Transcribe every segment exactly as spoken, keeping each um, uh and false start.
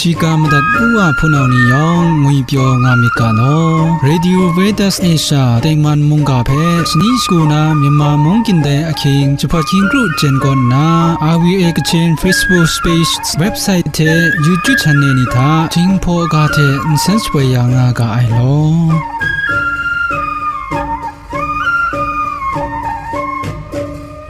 Shiga madat u wa hpunau ni yawng ngwipyaw nga myit ga law. Radio Veritas Asia tengman mungga hpe shani shagu na Myanmar mung kyin dai ahkying jahpawt hkying kru jen kaw nna, R V A Kachin Facebook page, website hte YouTube channel ni hta Jinghpaw ga hte nsen shapoi ya nga ga ai law.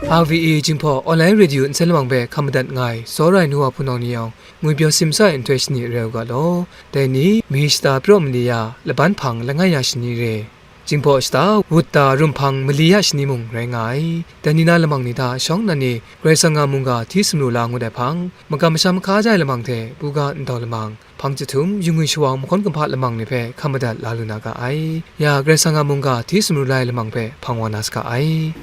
R V A Jinghpaw online radio nsen lamang hpe hkam madat nga ai, tsawra ai nu wa hpunau ni yawng, ngwipyaw simsa ai nhtoi shani rai u ga law. Dai ni, mi shata praw mali ya, laban hpang langai ya shani re, Jinghpaw shata wut da rumhpang mali ya shani mung rai nga ai. Dai ni na lamang ni hta shawng nnan ni Karai Kasang a mungga hti sumru la ngut ai hpang, makam masham hkaja ai lamang hte buga ndau lamang, hpang chyahtum, yu ngwi shawang mahkawn kumhpa lamang ni hpe hkam madat la lu na ga ai. Ya Karai Kasang a mungga hti sumru la ai lamang hpe hpang wa na saga ai.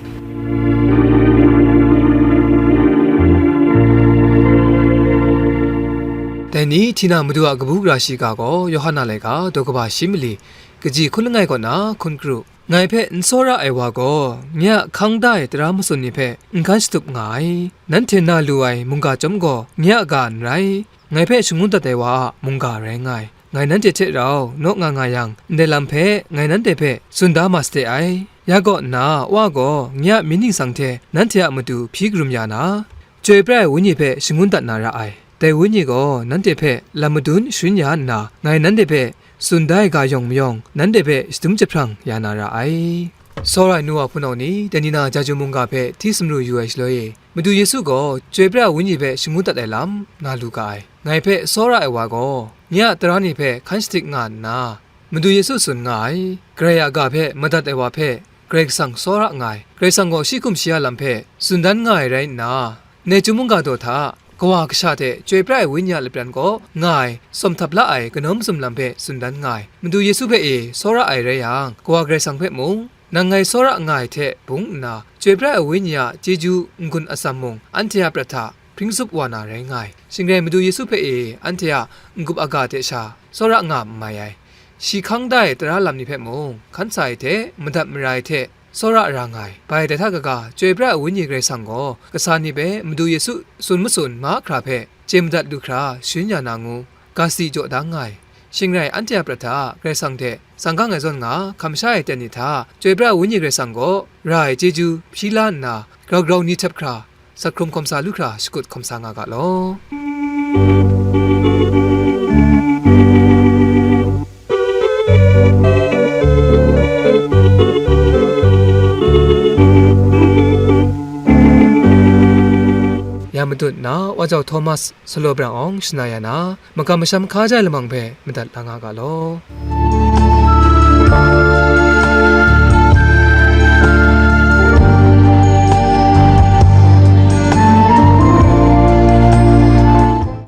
Dai ni, hti na Madu a kabu gara shiga gaw, Yawhan a laika, daw kaba shi mali, kaji hkun langai kaw na hkun kru, ngai hpe n tsawra ai wa gaw, nye a hkang da ai tara matsun ni hpe n hkan shatup nga ai. Nanhte na lu ai mungga chyawm gaw, nye a ga n rai, ngai hpe shangun dat ai wa a mungga rai nga ai. Ngai nanhte hte rau naw nga nga yang, ndai lam hpe ngai nanhte hpe tsun da ma sade ai. Ya kaw nna, Wa gaw nye a myit ningsang hte nanhte a matu hpyi karum ya na, Chyoi pra ai Wenyi hpe shangun dat na ra ai. Dai Wenyi gaw nanhte hpe lam madun sharin ya nna, ngai nanhte hpe tsun da ai ga yawng mayawng, nanhte hpe shadum jahprang ya na ra ai. Tsawra ai nu wa hpunau ni, dai ni na Jaju mungga hpe hti sumru yu ai shaloi e, Madu Yesu gaw Chyoi pra ai Wenyi hpe shangun dat ai lam na lu ga ai. Ngai hpe tsawra ai wa gaw, nye a tara ni hpe hkan shadik nga nna, Madu Yesu tsun nga ai, Karai a ga hpe madat ai wa hpe Karai Kasang tsawra nga ai. Karai Kasang gaw shi hkum shi a lam hpe tsun dan nga ai rai nna, Ndai Chyum mungga daw hta, Kawa Kasha hte Chyoi pra ai Wenyi a lapran kaw nga ai tsawm htap la ai kanawn mazum lam hpe tsun dan nga ai. Madu Yesu hpe e tsawra ai rai yang, Kawa Karai Kasang hpe mung, nang ngai tsawra nga ai hte bung nna, Chyoi pra ai Wenyi a chyeju n-gun atsam mung, anhte a prat hta hpring zup wa na rai nga ai. Shing rai Madu Yesu hpe e anhte a n-gup aga hte sha tsawra nga n mai ai. Shi hkang da ai tara lam ni hpe mung hkan sa ai hte, madat mara ai hte tsawra ra nga ai. Bai dai hta kaga, Chyoi pra ai Wenyi Karai Kasang gaw kasa ni hpe Madu Yesu tsun matsun mahkra hpe chye madat lu hkra sharin ya na ngu, ga si jaw da nga ai. Shing rai anhte a prat hta Karai Kasang hte tsang gang ai zawn nga, hkam sha ai ten ni hta Chyoi pra ai Wenyi Karai Kasang gaw ra ai chyeju hpyi la nna, grau grau ni htep hkra, sa hkrum hkawm sa lu hkra shakut hkawm sa nga ga law. Ya matut na, Wa Jau Thomas, Salo Brang Awng shana ya na, makam masham hkaja ai lamang hpe madat la nga ga law.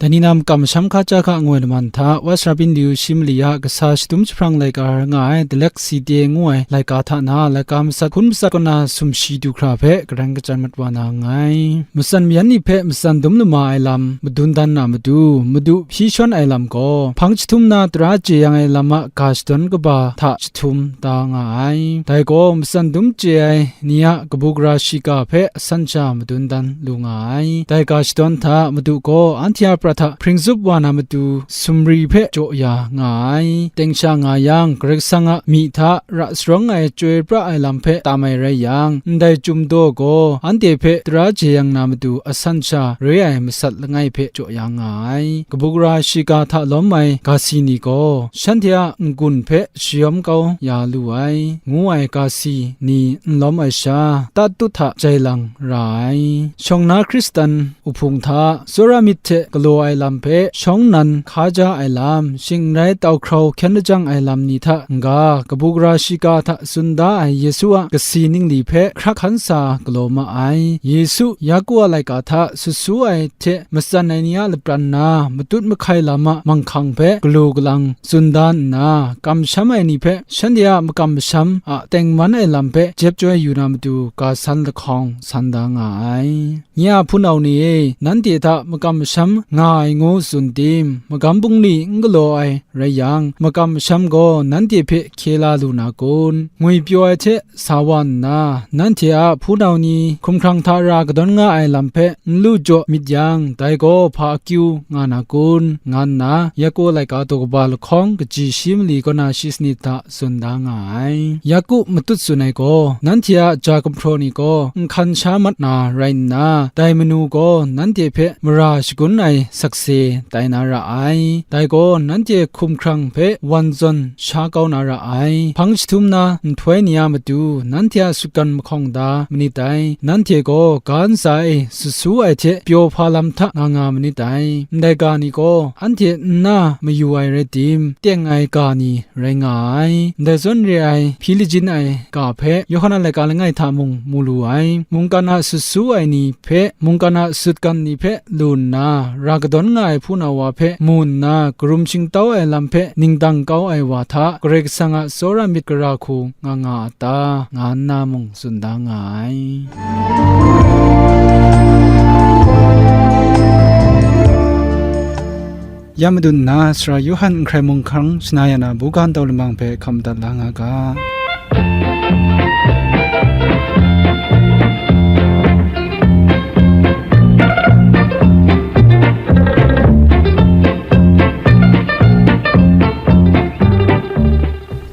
Dai ni na makam masham hkaja hka ngoi laman hta, West Rabin Liu shi mali a kasa shadum jahprang laika rai nga ai, Dalek Site ngu ai laika hta na, laika matsat hkun matsat kaw na sumshi du hkra hpe, garang kachyan mat wa na nngai. Matsan mayan ni hpe matsan dum lama ai lam madun dan na matu, madu hpyi shawn ai lam gaw, hpang jahtum na tara jeyang ai lam a ga shadawn kaba hta jahtum da nga ai. Dai gaw, matsan dum chye ai ni a kabu gara shiga hpe asan sha madun dan lu nga ai. Dai ga shadawn hta madu gaw, anhte a prat hta hpring zup wa na matu, sumri hpe jaw ya nga ai. Teng sha nga yang, Karai Kasang a myi hta ra sharawng ai Chyoi pra ai lam hpe tam ai rai yang, ndai Chyum daw gaw anhte hpe tara jeyang na matu asan sha re ai matsat langai hpe jaw ya nga ai. Kabu gara shiga hta lawm ai ga si ni gaw shanhte a n-gun hpe shayawm kau ya lu ai, ngu ai ga si ni n lawm ai sha, tatut hta jai lang ra ai. Shawng na Hkristan uhpung hta, tsawra myit hte galaw ai lam hpe shawng nnan hkaja ai lam, shing n rai tau hkrau hkyen lajang ai lam ni hta n-ga, kabu gara shiga hta tsun da ai Yesu a kasi ningli hpe hkrak hkan sa galaw ma ai. Yesu, Yaku a laika hta sut su ai hte matsan ai ni a lapran na matut mahkai lam a manghkang hpe galu galang tsun da nna, kamsham ai ni hpe shanhte a makam masham a tengman ai lam hpe jep chyoi yu na matu, ga san lahkawng san da nga ai. Nye a hpunau ni e, nanhte hta makam masham nga ai ngu tsun tim, magam bungli n galaw ai rai yang, makam masham gaw nanhte hpe hkye la lu na kun? Ngwipyaw ai hte sa wa nna, nanhte a hpunau ni hkumhkrang hta ra kadawn nga ai lam hpe n lu jaw myit yang, dai gaw hpa akyu nga na kun? Nga nna Yaku laika daw kaba lahkawng kaji shi mali kaw na shi sanit hta tsun da nga ai. Yaku matut tsun ai gaw, nanhte a ja gumhpraw ni gaw nhkan sha mat na rai nna, dai manu gaw nanhte hpe mara shagun ai sakse tai na ra ai. Dai gaw nanhte hkumhkrang hpe wan zawn sha kau na ra ai. Hpang jahtum na nhtoi ni a matu nanhte a sutgan mahkawng da manit dai. Nanhte gaw ga ntsa e sut su ai hte pyaw hpa lam hta nga nga manit dai. Ndai ga ni gaw anhte nna mayu ai rai tim, teng ai ga ni rai nga ai. Ndai zawn re ai hpyi lajin ai ga hpe Yawhan a laika langai hta mung mu lu ai. Mungkan a sut su ai ni hpe, mungkan a sutgan ni hpe lu nna, ra kadawn nga ai hpunau wa hpe mu nna, karum shingtau ai lam hpe ningdang kau ai wa hta Karai Kasang a tsawra myit gara hku nga nga a ta? Nga nna mung tsun da nga ai. Ya madun nna, Sara Yawhan n hkrai mung hkang shana ya na buga ntau lamang hpe hkam madat la nga ga.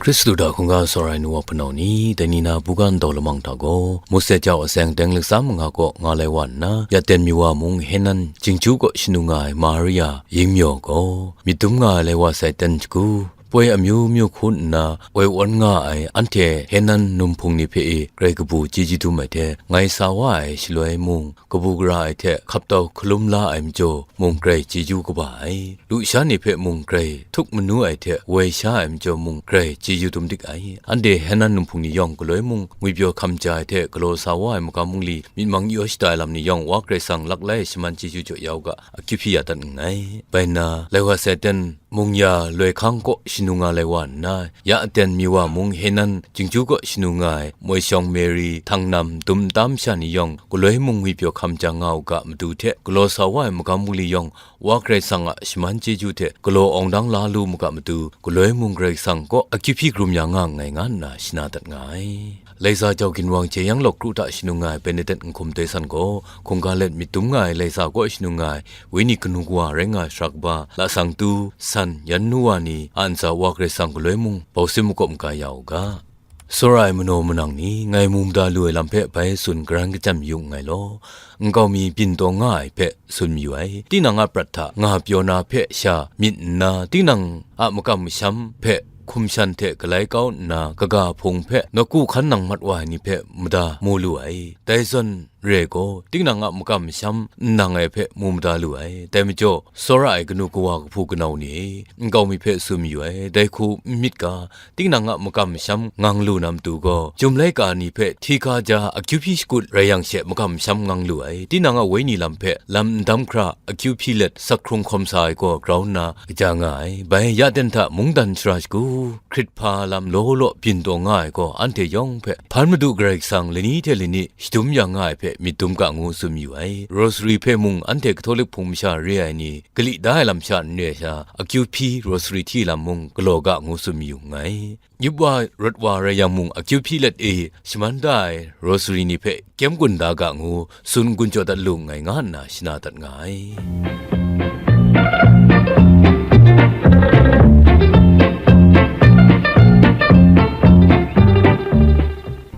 Hkristu hta hkungga tsawra ai nu wa hpunau ni, dai ni na buga ntau lamang hta gaw, Mose jau aseng teng lasa manga kaw nga lai wa nna, ya ten mi wa mung Henan Jingju kaw shanu nga ai Maria yingmyaw gaw, myit dum nga ai lai wa sai ten shagu, poi amyu myu hku nna, woi awn nga ai anhte Henan num hpung ni hpe e grai kabu chyeju dum ai hte, ngai sa wa ai shaloi mung, kabu gara ai hte hkap tau hkalum la ai majaw mung grai chyeju kaba ai. Lusha ni hpe mung grai htuk manu ai hte woi sha ai majaw mung grai chyeju dum dik ai. Anhte Henan num hpung ni yawng galoi mung ngwipyaw hkam ja ai hte galaw sa wa ai magam bungli myit mang yaw shada ai lam ni yawng Wa Karai Kasang laklai e shaman chyeju jaw ya u ga, akyu hpyi ya dat nngai. Bai nna, lai wa sai ten mung ya loi hkang kaw shanu nga lai wa nna, ya aten mi wa mung Henan Jingju kaw shanu nga ai moi shawng Mary, htangnam, dum nta masha ni yawng, galoi mung ngwipyaw hkam ja nga u ga matu hte galaw sa wa ai magam bungli yawng, Wa Karai Kasang a shaman chyeju hte galaw awng dang la lu mu ga matu, galoi mung Karai Kasang kaw akyu hpyi hkrum ya nga nngai, nga nna shana dat nga ai. Laiza jau ginwang jeyang law kru hta shanu nga ai Benedict Nhkum Doi San gaw, hkungga let myit dum nga ai Laiza kaw shanu nga ai Wenyi kanu kawa rai nga ai sara kaba, lasang tu, san, yan nu wa ni a ntsa Wa Karai Kasang galoi mung bau sin makawp maga ya u ga. Tsawra ai manaw manang ni, ngai mu mada lu ai lam hpe bai tsun garan kachyam yu nngai law, nkau mi byin taw nga ai hpe tsun mayu ai. Tinang a prat hta nga pyaw na hpe sha myit nna, tinang a makam masham hpe hkum shan hte galai kau nna, kaga hpung hpe nawku hkan nang mat wa ai ni hpe mada mu lu ai. Dai zawn re ai gaw, tinang a makam masham n nang ai hpe mu mada lu ai. Dai majaw, tsawra ai kanu kawa kahpu kanau ni e, nkau mi hpe tsun mayu ai, dai hku n myit ga, tinang a makam masham ngang lu na matu gaw, chyum laika ni hpe hti hka ja akyu hpyi shakut rai yang she makam masham ngang lu ai, tinang a wenyi lam hpe lam n dam hkra akyu hpyi let sak hkrung hkawm sa ai gaw grau nna kaja nga ai. Bai ya ten hta mungdan shara shagu, hkrit hpa lam law law byin taw nga ai gaw, anhte yawng hpe hpan Madu Karai Kasang lani hte lani shadum ya nga ai hpe myit dum ga ngu tsun mayu ai. Rosary hpe mung anhte Katolik Hpung masha re ai ni, kali da ai lam sha n re ai sha, akyu hpyi Rosary hti lam mung galaw ga ngu tsun mayu nngai. Yup wa, rawt wa rai yang mung, akyu hpyi let e shaman da ai Rosary ni hpe kyem gun da ga ngu tsun gun jaw dat lu nngai, nga nna shana dat nga ai.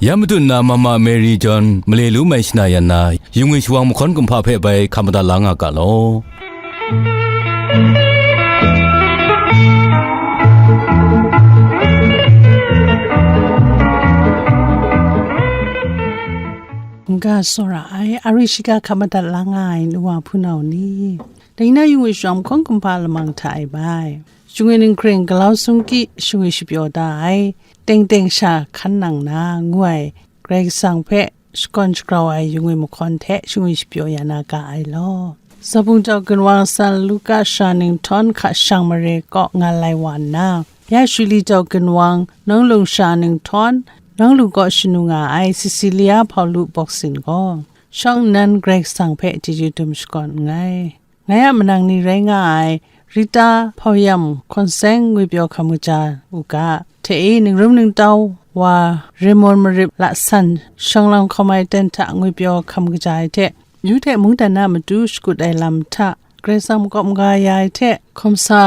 Ya matu nna Mama Mary John male lu mai shana yan na, yung e shawang mahkawn kumhpa hpe bai hkam madat la nga ga law. N ga tsawra ai, a ri shiga hkam madat la nga ai nu wa hpunau ni, dai na yung e shawang mahkawn kumhpa lamang hta e bai, shingwi ninghkring galau sungki shingwi shapyaw da ai, teng teng sha hkan nang na, ngu ai, Karai Kasang hpe shakawn shagrau ai yung e mahkawn hte shingwi shapyaw ya na ga ai law. Zabung jau ginwang San Luka sha ninghtawn hka shang mare kaw nga lai wa nna, ya Shuli jau ginwang Nawng Lung sha ninghtawn, Nawng Lung kaw shanu nga ai Cecilia Paulu Bawksin gaw, shawng nnan Karai Kasang hpe chyeju dum shakawn nngai. Ngai a manang ni rai nga ai Rita Hpauyam Hkawn Seng ngwipyaw hkam kaja u ga, hte e ningrum ningtau wa Raymond Marip Lasan shawng lang hkawm ai ten hta ngwipyaw hkam kaja ai hte, yu hte mungdan a matu shakut ai lam hta Karai Kasang makawp maga ya ai hte hkawm sa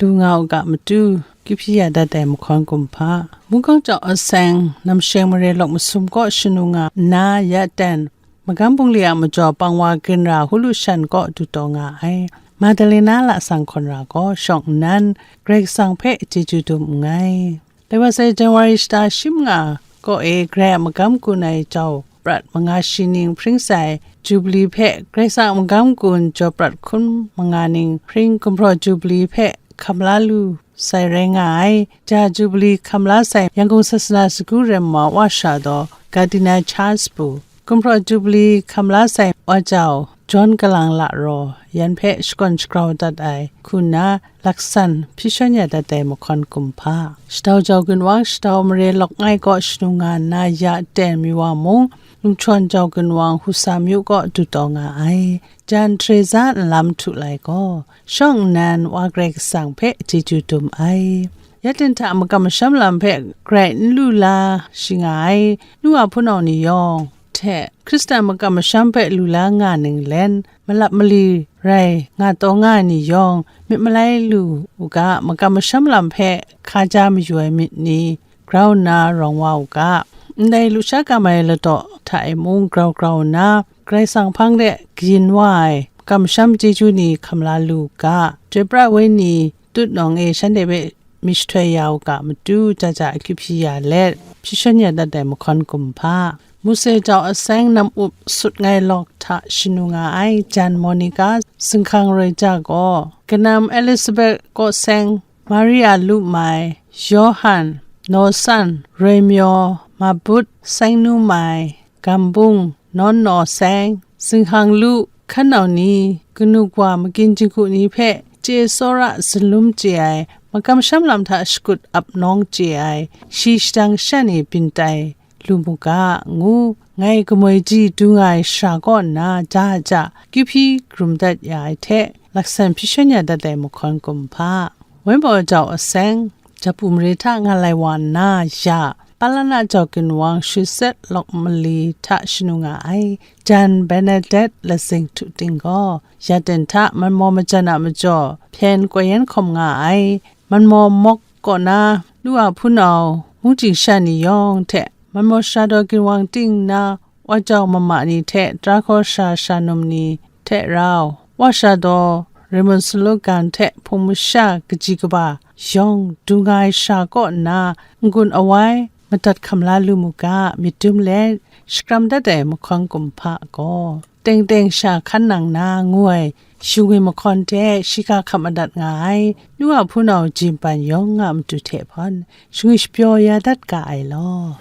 lu nga u ga matu, kihpyi ya dat ai mahkawn kumhpa. Mungkang Jau Aseng, Namsheng Mare Lawk Masum kaw shanu nga nna ya ten, magam bungli a majaw pang wa ginra hulu shan kaw du taw nga ai. Madalena Lasang Hkawn Ra gaw shawng nnan, Karai Kasang hpe chyeju dum nngai. Lai wa sai Janwari shata shi manga kaw e grai a magam gun ai jau prat manga shi ning hpring sai Jubili hpe, Karai Kasang a magam gun jau prat hkun manga ning hpring gumhpraw Jubili hpe hkam la lu sai rai nga ai. Ja Jubili hkam la sai Yangon Sasana Sagu Rema wa sha daw Gardiner Charles Pu, gumhpraw Jubili hkam la sai wa jau John Kalang La Raw, yan hpe shakawn shagrau dat ai hku nna, laksan hpyi shawn ya dat ai mahkawn kumhpa. Shadau jau ginwang, Shadau Mare Lawk Ngai kaw shanu nga nna ya ten mi wa mung, Lungchawn jau ginwang Husa Myu kaw du taw nga ai. Jan Teresa nlam htu lai gaw, shawng nnan Wa Karai Kasang hpe chyeju dum ai. Ya ten hta makam masham lam hpe grai n lu la shi nga ai, nu wa hpunau ni yawng, hte Hkristan makam masham hpe lu la nga ning len, malap mali rai nga taw nga ai ni yawng, myit malai lu u ga, makam masham lam hpe hkaja mayu ai myit ni grau nna rawng wa u ga. Ndai lusha kam ai ladaw hta e mung grau grau nna, Karai Kasang hpang de kayin wa ai makam masham chyeju ni hkam la lu u ga, Chyoi pra Wenyi tutnawng e shanhte hpe myit shahtoi ya u ga matu, ja ja akyu hpyi ya let, hpyi shawn ya dat ai mahkawn kumhpa. Muse Jau Aseng Nam Up Sut Ngai Lawk hta shanu nga ai Jan Monica, Zinghkang Roi Ja gaw, Kanam Elizabeth Kaw Seng, Maria Lu Mai, Yawhan, Naw San, Roi Myaw, Mabut, Seng Nu Mai, Gambung, Nawn Naw Seng, Zinghkang Lu, Hkan Nau Ni, kanu wa magin jinghku ni hpe chye tsawra zalum chye ai, makam masham lam hta shakut ap nawng chye ai, shi shadang shan e byin tai lu mu ga, ngu ngai kamoi ji du nga ai shara kaw nna, ja ja kyu hpyi karum dat ya ai hte, laksan hpyi shawn ya dat ai mahkawn kumhpa. Wenbaw Jau Aseng, Japu Mare hta nga lai wa nna ya, Palana Jau Ginwang Shutset Lawk Mali hta shanu nga ai, Jan Bernadette Lazing Htu Ting gaw, ya ten hta Manmaw Majan a majaw hpyen koi yan hkawm nga ai, Manmaw Mawk kaw na, nu a hpunau, mungchying sha ni yawng hte, Manmaw Shara Daw Ginwang ting nna, Wa Jau Mama ni hte Tara Hkaw Sha Sha Num ni hte rau, Wa Shara Daw Raymond Salogan hte hpung masha kaji kaba yawng du nga ai shara kaw nna, n-gun awai madat hkam la lu mu ga, myit dum let, shakram dat ai mahkawn kumhpa gaw, teng teng sha hkan nang na, ngu ai shingwi mahkawn hte shi ga hkap madat nga ai, nu a hpunau jin pan yawng a matu hte hpawn, shingwi shapyaw ya dat ga ai law.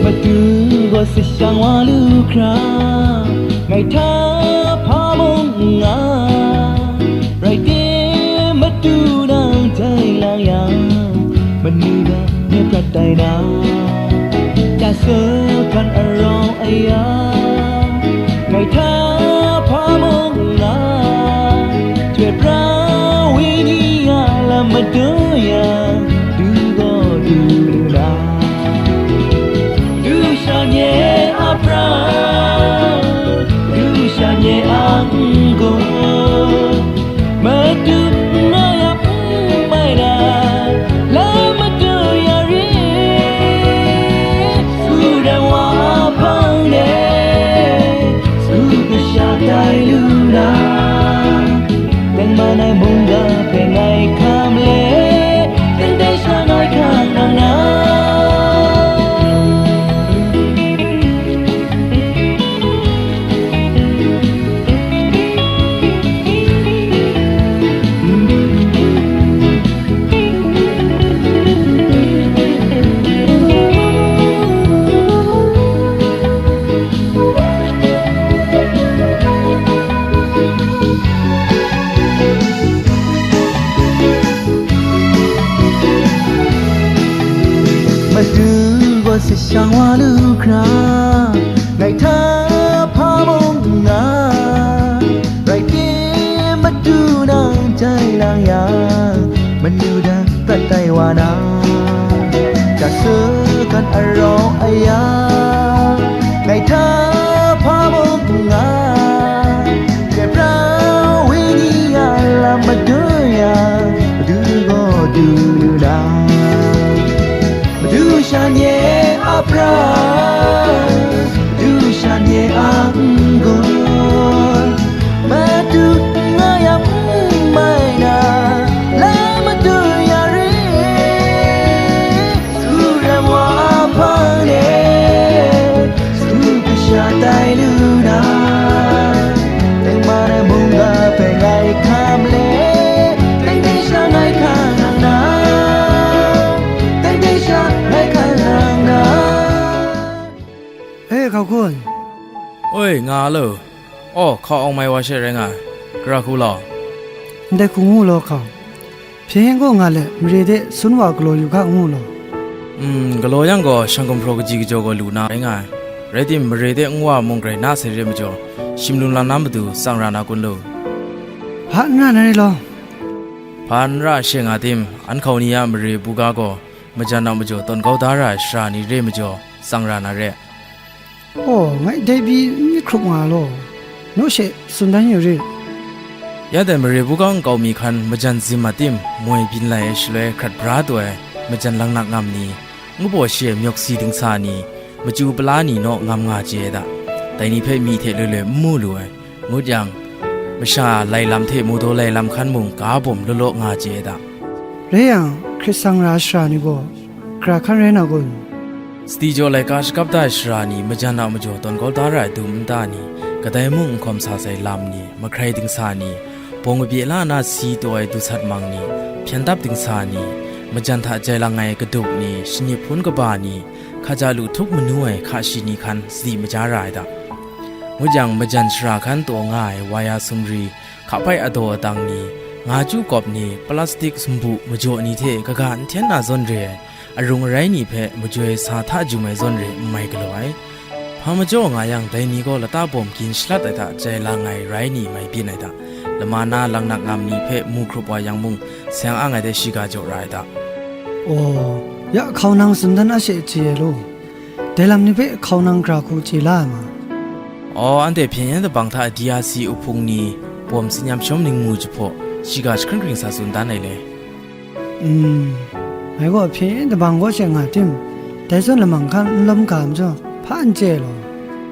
Madu gaw sashang wa lu hkra, ngai hta hpa mung n nga, rai tim, Madu nang jai lang yang, manu ga me prat tai na, ya sahkan arau aya, ngai hta hpa mung n nga, Chyoi pra Wenyi a lam madu yang, du gaw du lu na. Du sha nye a pra, du sha nye a n-gun, Madu n nga ya n mai na, la madu ya re, su dai wa a hpang de, su Du gaw se shang wa lu hkra, ngai hta hpa mung n nga, rai tim, Madu nang jai lang yang, manu dan prat tai wa na, ga sagan arawng aya, ngai hta hpa mung n nga, Gabriel Wenyi a lam madun yang, Madu gaw du lu na. Madu shan ye a pra, Madu shan ye a n-gun, Madu nga yang n mai na, la Madu ya re, su ram wa a hpang de, su kasha tai lu na, teng ma na mungga hpe ngai hkam le, teng teng sha ngai hkang nang na, teng teng sha ngai hkang nang na. E, hkau hkun. Oi, nga lo. Aw, hkau awng mai wa she rai nga ai. Gara hku law. Ndai hku ngu law hkau. Hpyen gaw nga let, mare de sun wa galaw yu ga ngu law. Mm, galaw yang gaw, shang gumhpraw kaji kajaw gaw lu na rai nga ai. Rai tim, mare de nwa mung grai na sai re majaw, shim lum lam na matu tsang ra na kun lu? Hpa n ra na re law. Hpa n ra she nga tim, an hkau ni a mare buga gaw, majan a majaw tawn kau da ra ai sara ni re majaw, tsang ra na re. Aw, ngai dai pyi n myit hkrup nga law, naw she tsun dan yu rit. Ya dai mare buga nkau mi hkan majan zim a tim, moi byin lai ai shaloi hkrat bra taw ai majan langnak ngam ni, ngu baw shi ai myawk si dingsa ni, machyu pala ni naw ngam nga chye ai da. Dai ni hpe myi hte loi loi n mu lu ai. Ngut yang, masha lai lam hte mudaw lai lam hkan mung ga bawm law law nga chye ai da. Rai yang, hkrit sang ra ai sara ni gaw, gara hkan rai na kun? Sadi jaw laika shakap da ai sara ni, majan a majaw tawn kau da ra ai dum nta ni, kadai mung n hkawm sa sai lam ni, mahkrai dingsa ni, bawng kabye la na si taw ai du sat mang ni, hpyen dap dingsa ni, majan hta jai lang ai kaduk ni, shanip hpun kaba ni, hkaja lu htup manu ai hka shi ni hkan sadi maja ra ai da. Ngut yang, majan sara hkan taw nga ai waya sumri, hka bai adaw adang ni, nga chyu kawp ni, plastik sumbu majaw ni hte kaga n hten na zawn re ai, arung arai ni hpe majoi sa hta jum ai zawn re n mai galaw ai. Hpa majaw nga yang, dai ni gaw lata bawm gin shalat ai hta jai lang ai rai ni mai byin ai da. Lama na langnak ngam ni hpe mu hkrup wa yang mung, seng ang ai de shiga jaw ra ai da. Aw, ya hkau nang tsun dan a she chye ai law. Dai lam ni hpe hkau nang gara hku chye la ai ma? Aw, anhte hpyen yen dabang hta D R C uhpung ni, bawm tsin yam shawm ningmu jahpaw, shiga jahkring kring sa tsun dan ai le. Mm, ngai gaw hpyen yen dabang kaw she nga tim, dai zawn lamang hkan n lawm ga majaw, hpa n chye ai law.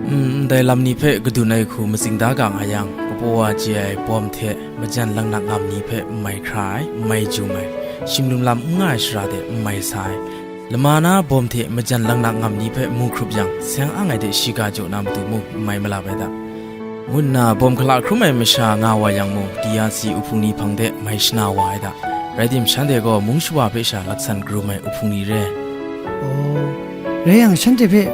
Mm, ndai lam ni hpe kadun ai hku matsing da ga nga yang, kapaw wa chye ai bawm hte majan langnak ngam ni hpe n mai hkra ai, n mai jum ai, shim lum lam n nga ai sara de n mai sa ai, lama na bawm hte majan langnak ngam ni hpe mu hkrup yang, seng ang ai de shiga jaw na matu mung n mai malap ai da, ngu nna bawm hkala hkrum ai masha nga wa yang mung, D R C uhpung ni hpang de mai shana wa ai da. Rai tim, shanhte gaw mung shawa hpe sha laksan karum ai uhpung ni re. Aw, rai yang, shanhte hpe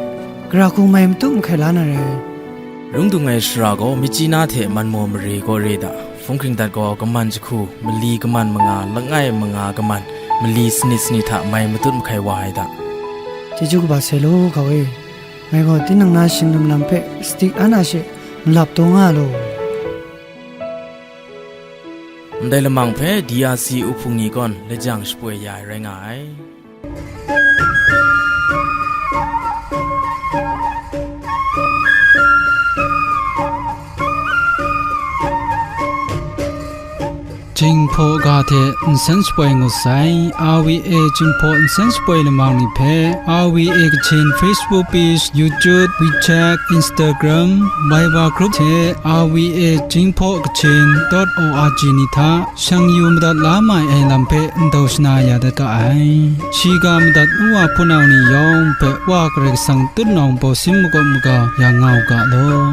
gara hku mai matut mahkai la na rai. Rung dung ai sara gaw, Myitkyina hte Manmaw mare kaw re da. Hpung hkring dat gaw, kaman jahku, mali kaman manga, langai manga kaman, mali sanit sanit hta mai matut mahkai wa ai da. Chyeju kaba sai law, hkau e. Ngai gaw tinang na shing lam lam hpe sadi an a she malap taw nga law. Ndai lamang hpe D R C uhpung ni kawn lajang shapoi ya ai rai nga ai. Jinghpaw ga hte nsen shapoi ngut sai, R V A Jinghpaw nsen shapoi lamang ni hpe, R V A Kachin Facebook page, YouTube, WeChat, Instagram, Viber group hte R V A Jinghpaw Kachin dot O R G ni hta shang yu madat la mai ai lam hpe ndau shana ya dat ga ai. Shiga madat u wa hpunau ni yawng hpe Wa Karai Kasang tutnawng bawsin makawp maga ya nga u ga law.